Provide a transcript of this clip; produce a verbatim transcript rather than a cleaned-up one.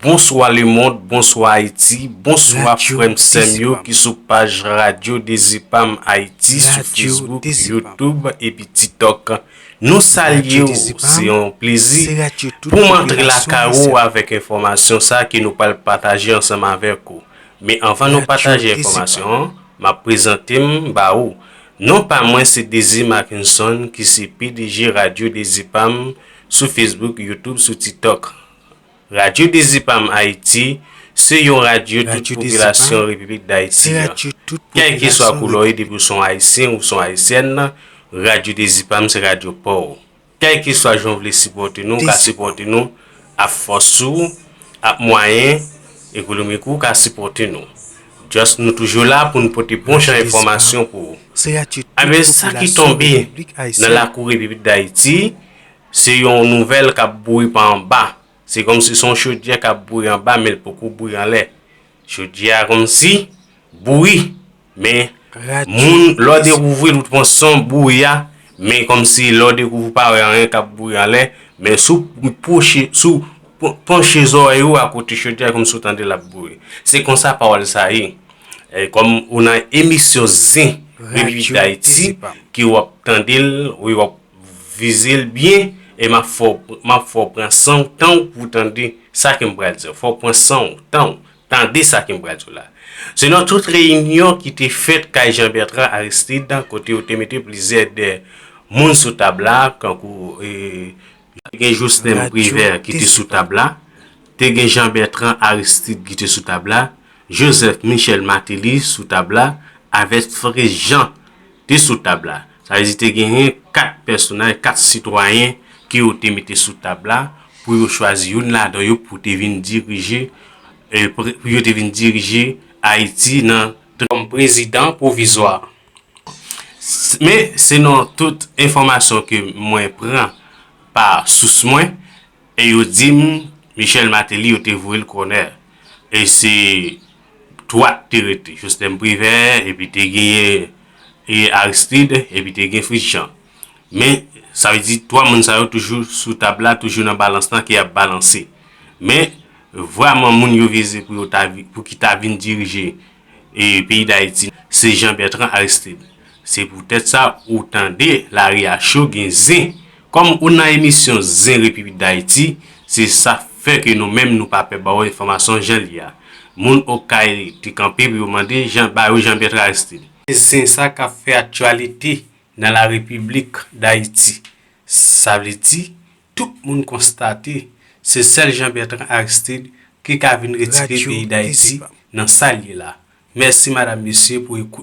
Bonswa lemonn, bonswa Ayiti, bonswa frè m sè m yo ki sou paj Radyo Dezi Pam Ayiti sou Facebook, YouTube epi TikTok. Nou salye w, se yon plezi pou m antre lakay ou avèk enfòmasyon sa ke nou pral pataje ansanm avèk ou. Men anvan nou pataje enfòmasyon an, m ap prezante m ba ou. Non pa mwen se Dezi Mackenson ki se P D G Radyo Dezi Pam sou Facebook, YouTube, sou TikTok. Radyo Dezi Pam Ayiti se yon radyo tout popilasyon Repiblik Dayiti an. Kèlkeswa koulè w ye, depi w se yon Ayisyen ou se yon Ayisyèn, Radyo Dezi Pam se radyo pa w. Kèlkeswa jan w vle sipòte nou, w ka sipòte nou ak fòs ou, ak mwayen ekonomik ou, w ka sipòte nou. Just nou toujou la pou n pote bon jan enfòmasyon pou ou. Anben, sa ki tonbe nan lakou Repiblik Dayiti, se yon nouvèl k ap bouri pa anba. Se kòmsi se yon chodyè k ap bouri anba, men l poko bouri anlè. Chodyè a kòmsi bouri, men moun, lè w dekouvri l, ou t panse se yon bouri a, men kòmsi lè w dekouvri w pa wè anyen k ap bouri anlè, men si w pwoche, si w p-, panche zòrèy ou a kote chodyè a, kòmsi w tande l ap bouri. Se konsa pawòl sa ye. E, kòm ou nan emisyon Zen Repiblik Dayiti, ki w ap tande l, wi, w ap vize l byen, e m ap fè w, m ap fè w pran san w, tan w pou w tande sa ke m pral di w. Fò w pran san w, tan w, tande sa ke m pral di w la. Se nan tout reyinyon ki te fèt kay Jean Bertrand Aristide, kote yo te mete plizyè de moun sou tab la, kankou, e, te gen Joslin Privert ki te sou tab la, te gen Jean Bertrand Aristide ki te sou tab la, Joseph Michel Martelly sou tab la, avèk Fritz Jean te sou tab la. Sa vle di te genyen kat pèsonaj, kat sitwayen ke yo te mete sou tab la pou yo chwazi youn ladan yo pou te vin dirije, e, pre-, pou yo te vin dirije Ayiti nan kòm prezidan pwovizwa. S-, men se nan tout enfòmasyon ke mwen pran pa sous mwen, e yo di m Michel Martelly yo te voye l kònè. E se twa te rete, Joslin Privert, epi te genyen, e, Aristide, epi te gen Fritz Jean. Men, sa vle di, twa moun sa yo toujou sou tab la, toujou nan balans lan ke y ap balanse. Men, vrèman, moun yo vize pou yo ta vi-, pou ki ta vin dirije, e, peyi Dayiti, se Jean Bertrand Aristide. Se poutèt sa, ou tande lari a cho, gen zen. Kòm ou nan emisyon Zen Repiblik Dayiti, se sa fè ke nou menm nou pa pè ba w enfòmasyon jan l ye a. Moun Okay te kanpe pou yo mande Jean, ba yo Jean Bertrand Aristide. Zen sa k ap fè aktyalite nan la Repiblik Dayiti. Sa vle di, tout moun konstate, se sèl Jean Bertrand Aristide ki ka vin retire peyi Dayiti nan sa l ye la. Mèsi, madam, mesye, pou ekout.